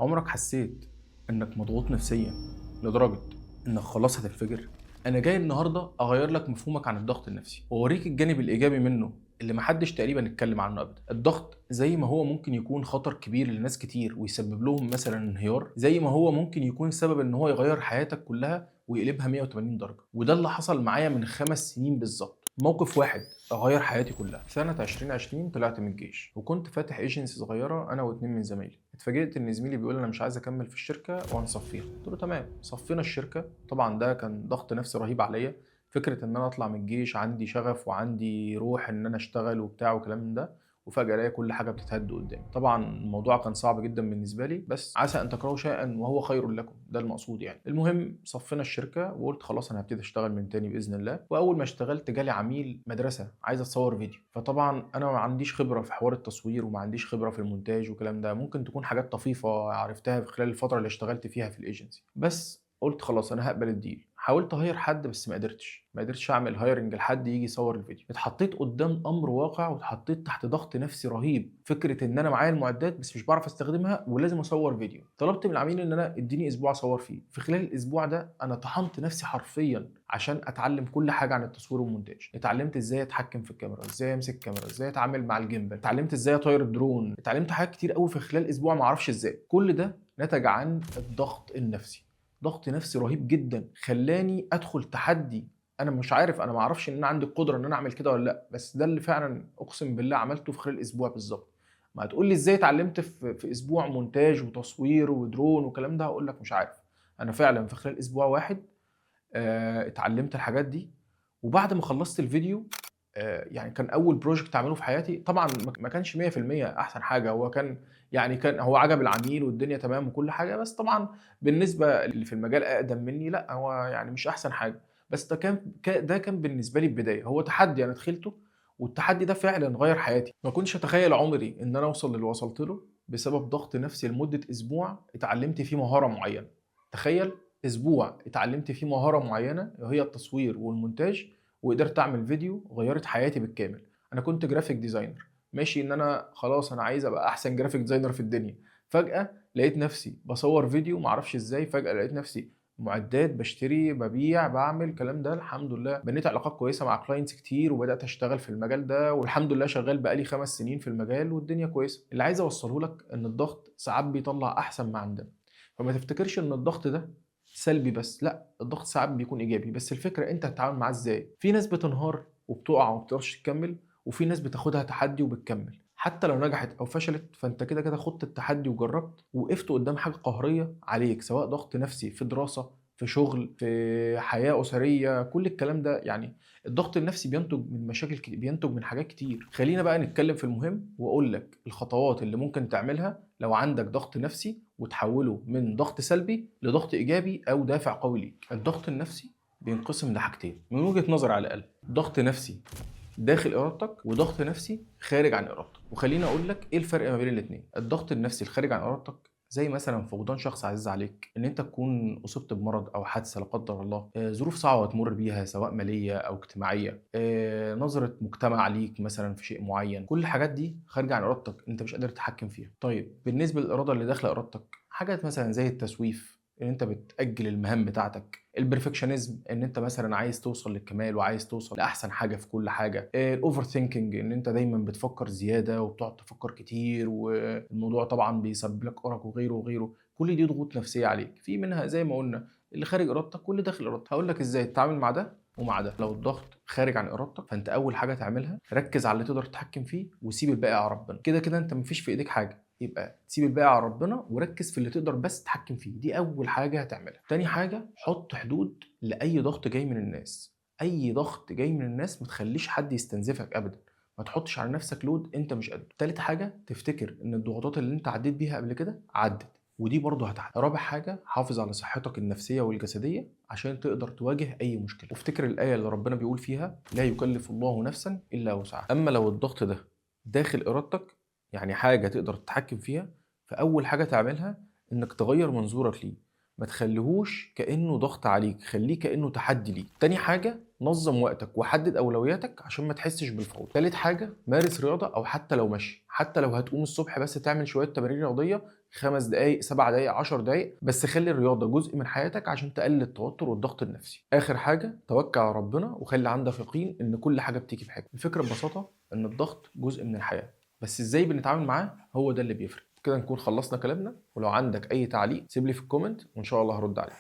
عمرك حسيت انك مضغوط نفسيا لدرجة انك خلاص هتنفجر؟ انا جاي النهاردة اغير لك مفهومك عن الضغط النفسي واوريك الجانب الايجابي منه اللي محدش تقريبا اتكلم عنه ابدا. الضغط زي ما هو ممكن يكون خطر كبير لناس كتير ويسبب لهم مثلا انهيار، زي ما هو ممكن يكون سبب ان هو يغير حياتك كلها ويقلبها 180 درجة. وده اللي حصل معايا من 5 سنين بالظبط. موقف واحد غير حياتي كلها. سنة 2020 طلعت من الجيش وكنت فاتح ايجنسي صغيرة أنا واتنين من زمايلي. اتفاجئت إن زميلي بيقول أنا مش عايز أكمل في الشركة وهنصفيها. قلت له تمام، صفينا الشركة. طبعا ده كان ضغط نفسي رهيب عليا، فكرة إن أنا أطلع من الجيش عندي شغف وعندي روح إن أنا أشتغل وبتاع وكلام من ده، وفجأة ألاقي كل حاجة بتتهد قدامي. طبعا الموضوع كان صعب جدا بالنسبة لي، بس عسى أن تكرهوا شيئا وهو خير لكم، ده المقصود يعني. المهم صفينا الشركة وقلت خلاص أنا هبتدي أشتغل من تاني بإذن الله. وأول ما اشتغلت جالي عميل مدرسة عايز أتصور فيديو. فطبعا أنا ما عنديش خبرة في حوار التصوير وما عنديش خبرة في المونتاج والكلام ده، ممكن تكون حاجات طفيفة عرفتها في خلال الفترة اللي اشتغلت فيها في الايجنسي، بس قلت خلاص انا هقبل ال deal. حاولت ا hire حد بس ما قدرتش اعمل hiring لحد يجي يصور الفيديو. اتحطيت قدام امر واقع واتحطيت تحت ضغط نفسي رهيب، فكرة ان انا معايا المعدات بس مش بعرف استخدمها ولازم اصور فيديو. طلبت من العميل ان انا اديني اسبوع اصور فيه. في خلال الاسبوع ده انا طحنت نفسي حرفيا عشان اتعلم كل حاجة عن التصوير والمونتاج. اتعلمت ازاي اتحكم في الكاميرا، ازاي امسك الكاميرا، ازاي اتعامل مع ال gimbal، اتعلمت ازاي اطير الدرون، اتعلمت حاجات كتير قوي في خلال اسبوع ما اعرفش ازاي. كل ده نتج عن الضغط النفسي، ضغط نفسي رهيب جدا خلاني ادخل تحدي انا مش عارف، انا ما اعرفش ان انا عندي القدرة ان انا اعمل كده ولا لا، بس ده اللي فعلا اقسم بالله عملته في خلال اسبوع بالظبط. ما هتقول لي ازاي اتعلمت في اسبوع مونتاج وتصوير ودرون والكلام ده، هقول لك مش عارف. انا فعلا في خلال اسبوع واحد اتعلمت الحاجات دي. وبعد ما خلصت الفيديو يعني كان اول project اعمله في حياتي. طبعا ما كانش 100% احسن حاجة، هو كان يعني كان هو عجب العميل والدنيا تمام وكل حاجة، بس طبعا بالنسبة اللي في المجال اقدم مني لا هو يعني مش احسن حاجة، بس ده كان بالنسبة لي البداية، هو تحدي انا دخلته والتحدي ده فعلا غير حياتي. ما كنتش اتخيل عمري ان انا اوصل للي وصلت له بسبب ضغط نفسي لمدة اسبوع اتعلمت فيه مهارة معينة. تخيل اسبوع اتعلمت فيه مهارة معينة وهي التصوير والمونتاج، وقدرت اعمل فيديو غيرت حياتي بالكامل. انا كنت graphic designer ماشي، ان انا خلاص انا عايز ابقى احسن graphic designer في الدنيا. فجأة لقيت نفسي بصور فيديو معرفش ازاي، فجأة لقيت نفسي معدات بشتري ببيع بعمل الكلام ده. الحمد لله بنيت علاقات كويسة مع clients كتير وبدات اشتغل في المجال ده، والحمد لله شغال بقالي 5 سنين في المجال والدنيا كويسة. اللي عايز اوصله لك ان الضغط ساعات بيطلع احسن ما عندنا، فما تفتكرش ان الضغط ده سلبي بس، لا الضغط ساعات بيكون ايجابي، بس الفكرة انت هتتعامل معاه ازاي. في ناس بتنهار وبتقع وما بتقدرش تكمل، وفي ناس بتاخدها تحدي وبتكمل حتى لو نجحت او فشلت. فانت كده كده خدت التحدي وجربت، وقفت قدام حاجة قهريه عليك، سواء ضغط نفسي في دراسة، في شغل، في حياة اسرية، كل الكلام ده. يعني الضغط النفسي بينتج من مشاكل كتير، بينتج من حاجات كتير. خلينا بقى نتكلم في المهم واقول لك الخطوات اللي ممكن تعملها لو عندك ضغط نفسي وتحوله من ضغط سلبي لضغط ايجابي او دافع قوي ليك. الضغط النفسي بينقسم لحاجتين من وجهة نظري على الاقل، ضغط نفسي داخل ارادتك وضغط نفسي خارج عن ارادتك. وخليني اقول لك ايه الفرق ما بين الاثنين. الضغط النفسي الخارج عن ارادتك زي مثلا فقدان شخص عزيز عليك، ان انت تكون اصبت بمرض او حادثه لا قدر الله، ظروف صعبة تمر بيها سواء ماليه او اجتماعية، نظره مجتمع ليك مثلا في شيء معين، كل الحاجات دي خارجه عن ارادتك انت مش قادر تتحكم فيها. طيب بالنسبة للارادة اللي داخله ارادتك، حاجات مثلا زي التسويف، ان انت بتاجل المهام بتاعتك، ال perfectionism، ان انت مثلا عايز توصل للكمال وعايز توصل لاحسن حاجة في كل حاجة، ال overthinking، ان انت دايما بتفكر زيادة وبتقعد تفكر كتير والموضوع طبعا بيسبب لك ارق وغيره وغيره. كل دي ضغوط نفسية عليك، في منها زي ما قلنا اللي خارج ارادتك واللي داخل ارادتك. هقول لك ازاي تتعامل مع ده ومع ده. لو الضغط خارج عن ارادتك فانت اول حاجة تعملها ركز على اللي تقدر تتحكم فيه وسيب الباقي على ربنا. كده كده انت مفيش في ايديك حاجة، يبقى تسيب الباقي على ربنا وركز في اللي تقدر بس تتحكم فيه، دي اول حاجة هتعملها. تاني حاجة، حط حدود لاي ضغط جاي من الناس. اي ضغط جاي من الناس ما تخليش حد يستنزفك ابدا، ما تحطش على نفسك load انت مش قده. تالت حاجة، تفتكر ان الضغوطات اللي انت عديت بيها قبل كده عدت، ودي برضه هتعدي. رابع حاجة، حافظ على صحتك النفسية والجسدية عشان تقدر تواجه اي مشكلة. وافتكر الايه اللي ربنا بيقول فيها لا يكلف الله نفسا الا وسعها. اما لو الضغط ده داخل ارادتك، يعني حاجة تقدر تتحكم فيها، فأول حاجة تعملها إنك تغير منظورك ليه. ما تخليهوش كأنه ضغط عليك، خليه كأنه تحدي ليك. تاني حاجة، نظم وقتك وحدد أولوياتك عشان ما تحسش بالفوضى. تالت حاجة، مارس رياضة أو حتى لو مشي، حتى لو هتقوم الصبح بس تعمل شوية تمارين رياضية 5 دقايق، 7 دقايق، 10 دقايق، بس خلي الرياضة جزء من حياتك عشان تقلل التوتر والضغط النفسي. آخر حاجة، توكل على ربنا وخلي عندك يقين إن كل حاجة بتيجي بحكمة. الفكرة ببساطة إن الضغط جزء من الحياة، بس إزاي بنتعامل معاه هو ده اللي بيفرق. كده نكون خلصنا كلامنا، ولو عندك أي تعليق سيب لي في ال comment وإن شاء الله هرد عليك.